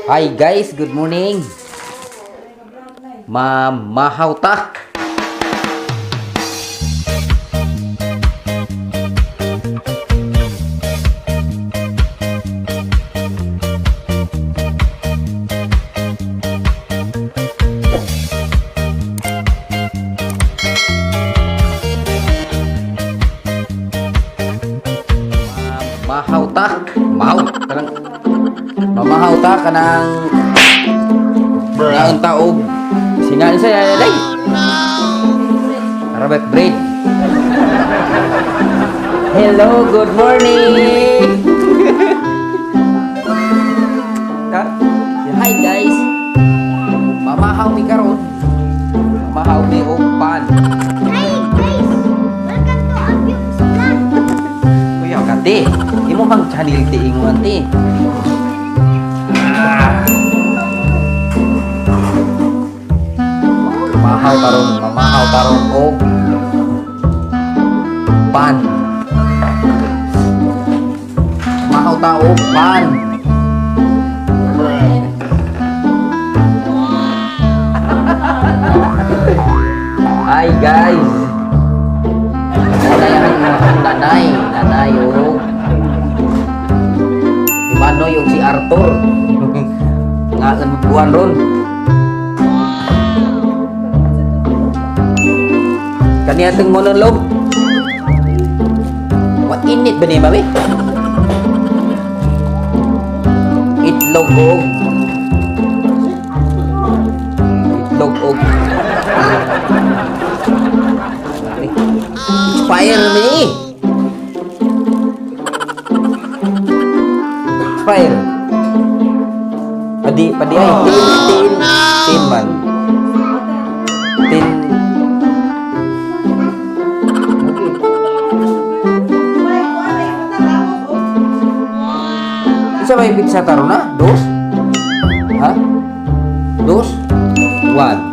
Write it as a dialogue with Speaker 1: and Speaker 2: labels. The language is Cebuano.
Speaker 1: Hi guys, good morning. Mamahaw ta. Mamahaw ta. Mahaw. Kanang mamahaw ta kanang naon ta og singan sa day. Arabic bread. Hello, good morning. Ta? Hi guys. Mamahaw mi karon. Mamahaw mi og pan.
Speaker 2: Hi guys! Welcome to Abyong's Vlog!
Speaker 1: Kuya kate, imo bang channel ti imo ante? Mamahaw karon, mamahaw karon og pan. Mamahaw ta og pan. Hi guys. Nanay ang nanay, nanay og si Manoy og si Arthur. Nga buwan ron. Kaniya tong monolog. Wa init ba ni mami? Itlog og itlog og expire ni. Expire. Padi padi ay tin tin tin man. Tin. Isa ba yung pizza taro na? Dos? Ha? Dos? One.